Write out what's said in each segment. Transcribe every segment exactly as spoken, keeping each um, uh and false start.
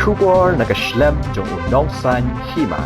Khubor na ka shlem jong u Nongsaiñ Hima.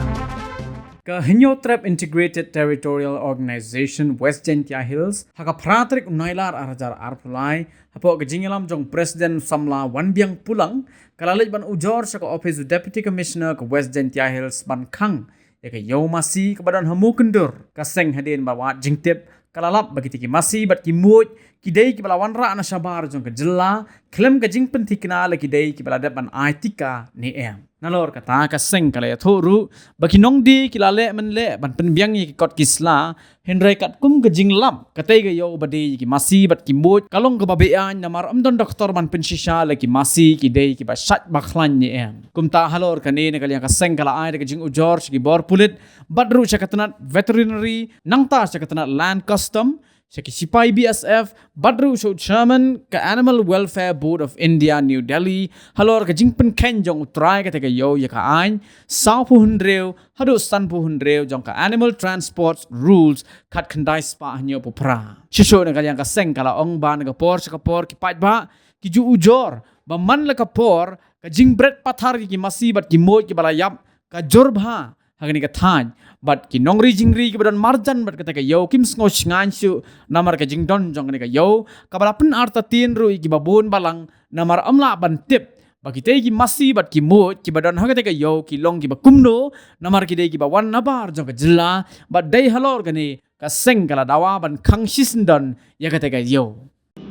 Ka Hynñiewtrep Integrated Territorial Organization West Jaintia Hills, ha ka phra tarik u Nailar ar hajar arphew lai, hapoh ka jingïalam jong President Samla Wanbiang Pulang, ka la leit ban ujor sha ka ophis u Deputy Commissioner ka West Jaintia Hills ban khang ïa ka ïew masi kaba don ha Mukyndur. Ka seng hadien ba wad jingtip ka la lap ba kitei ki masi bad ki muid ki dei kiba la wanrah na shabar jong ka jylla, khlem ka jingpynthikna la ki dei kiba la dep ban ai tika ne em. Nalor kata ka seng ka la ïathuh ruh ba ki nongdie ki la leh mynleh ban pynbiang ïa ki kot ki sla, hynrei katkum ka jinglap, katei ka ïew ba dei ïa ki masi bad ki muid ka long kaba beaiñ namar ym don doktor ban pynshisha la ki masi ki dei kiba shait ba khlaiñ ne em. Kumta halor kane na ka liang ka seng ka la ai da ka jingujor sha ki bor pulit bad ruh sha ka tnat veterinary, nangta sha ka tnat land custom, sha ki sipai B S F bad ruh sha u chairman ka Animal Welfare Board of India, New Delhi, halor ka jingpynkheiñ jong u trai katei ka ïew ïa ka aiñ sawphew hynriew haduh sanphew hynriew jong ka Animal Transport Rules khatkhyndai spah hynñiewphew phra. Shisha na ka liang ka seng ka la ong ba na ka por sha ka por ki paidbah ki ju ujor ba man la ka por ka jingbret pathar ki, ki masi bad ki muid kiba la ïap ka jur bha ha kane ka thaiñ, bad ki nongri jingri kiba don marjan bad katei ka ïew kim sngew shngaiñ shuh namar ka jingdon jong kane ka ïew, kaba la pynartatien ruh ïa kiba bun balang namar ym lah ban tip ba kitei ki masi bad ki muid kiba don ha katei ka ïew ki long kiba kumno, namar ki dei kiba wan nabar jong ka jylla, bad dei halor kane ka seng ka la dawa ban khang shisyndon ïa katei ka ïew.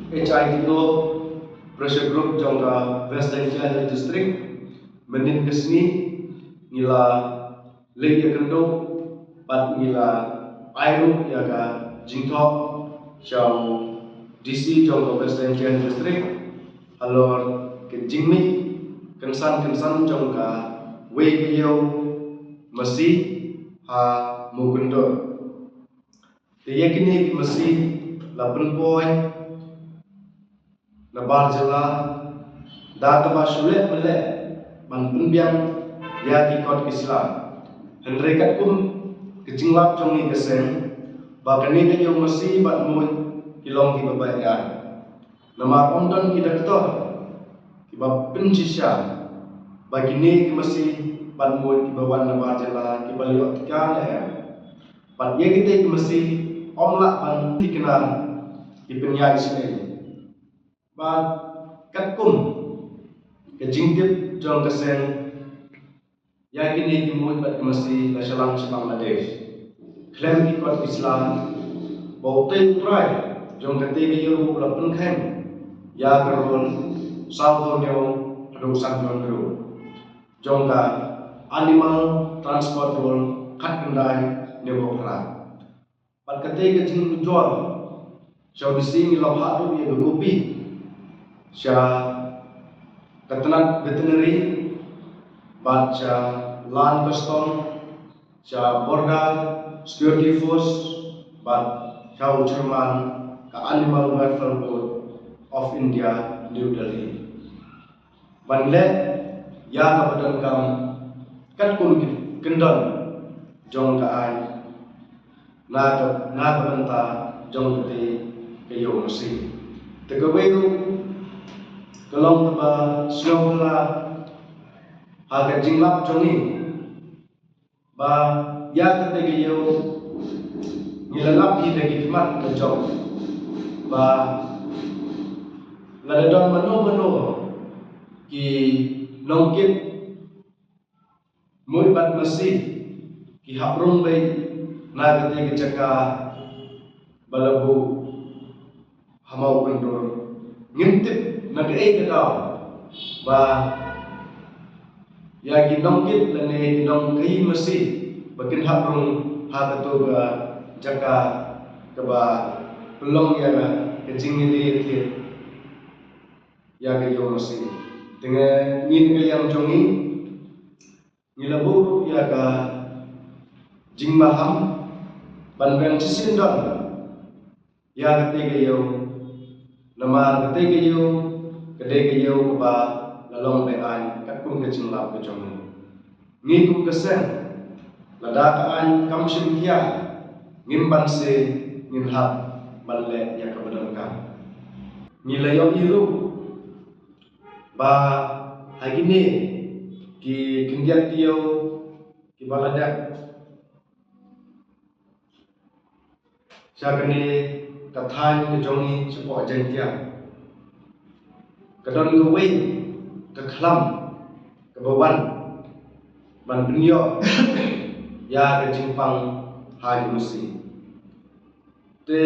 H I T O Pressure Group jong ka West Jaintia Hills District, mynnin ka sngi ngi la leit ïakynduh bad ngi la ai ruh ïa ka jingthoh sha u D C jong ka West Jaintia Hills District halor ka jingmih kynsan kynsan jong kawei ka ïew masi ha Mukyndur. Te ïa kine ki masi la pynpoi nabar jylla da kaba shu leh mynleh ban pynbiang ïa ki kot ki sla. Hynrei katkum ka jinglap jong ngi ka seng ba kane ka ïew masi bad muid ki long kiba beaiñ. Namar ym don ki doktor kiba pynshisha ba kine ki masi bad muid kiba wan nabar jylla kiba la ïoh tika ne em. Bad ïa kitei ki masi ym lah ban thikna ki pynïaid sngewbha. Bad katkum ka jingtip jong ka seng, ïa kine ki muid bad ki masi la shalang sha Bangladesh khlem ki kot ki sla, ba utei u trai jong katei ka ïew ruh u la pynkheiñ ïa ka rule sawphew hynñiew haduh sanphew hynriew jong ka Animal Transport Rule khatkhyndai hynñiewphew phra. Bad katei ka jingujor sha u D C ngi la phah ruh ïa ka kopi sha ka tnat veterinary bad sha land custom, sha border security force bad sha u chairman ka Animal Welfare Board of India, New Delhi, ban leh ïa kaba donkam katkum ki kyndon jong ka aiñ na ka, na ka bynta jong katei ka ïew masi. Te kawei ruh ka long kaba sngewbha ha ka jinglap jong ngi ba ïa katei ka ïew ngi la lap hi da ki khmat la jong ba lada don mano mano ki nongkit muid bad masi ki hap rung beit na katei ka jaka ba la buh ha Mawkyndur. Ngim tip na kaei ka daw ba ïa ki nongkit lane ki nongkhaïi masi ba kin hap rung ha kato ka jaka kaba pynlong ïa ka jingïaleh ïathied ïa ka ïew masi. Te ngi na ka liang jong ngi ngi la buh ruh ïa ka jingmaham ban pynshai shisien don ïa katei ka ïew, namar katei ka ïew ka dei ka ïew kaba la long beaiñ katkum ka jinglap ka jong ngi. Ngi kum ka seng, lada ka aiñ kam shim khia, ngim banse ngin hap ban leh ïa kaba donkam. Ngi la ïohi ruh ba ha kine Ki khyndiat taïew kiba la dep sha kane ka thaiñ ka jong ngi shapoh Jaiñtia, ka don kawei ka khlam kaba wan ban pynïoh ïa ka jingpang ha ki masi. Te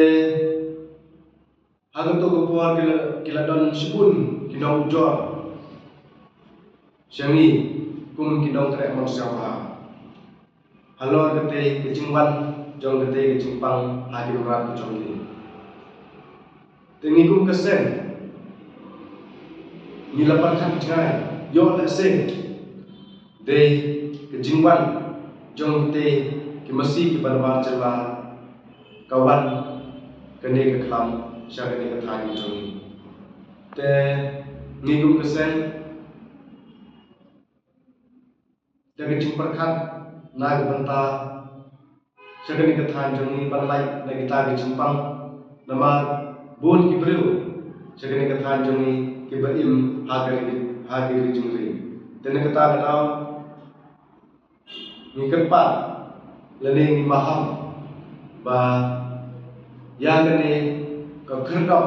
ha kato ka por ki la, ki la don shibun ki nongujor sha ngi kum ki nongtrei mon sngewbha halor katei ka jingwan jong katei ka jingpang ha ki mrad ka jong ngi. Te ngi kum ka seng ngi la pyrkhat jngai, ïoh lehse dei ka jingwan jong katei ki masi kiba nabar jylla ka wan kane ka khlam sha kane ka thaiñ ka jong ngi. Te ngi kum ka seng da ka jingpyrkhat na ka bynta sha kane ka thaiñ jong ngi ban lait na kita ki jingpang, namar bun ki briew sha kane ka thaiñ jong ngi kiba im ha ka ri, ha ki ri jingri. Te na kata ka daw ngi kyrpad lane ngi maham ba ïa kane ka khyrdop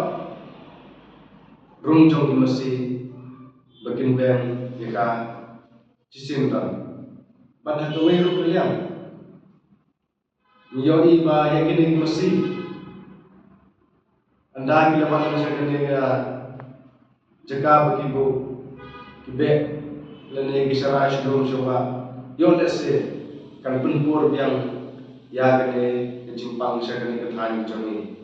rung jong ki masi ba kin beng ïa ka shisien don. Bad ha kawei ruh ka liang ngi ïohi ba ïa kine ki masi ynda ki la wan sha kane ka jaka ba ki buh ki beh lane ki sharai shlur shuwa, ïoh lehse kan pynpur biang ïa kane ka jingpang sha kane ka thaiñ jong ngi.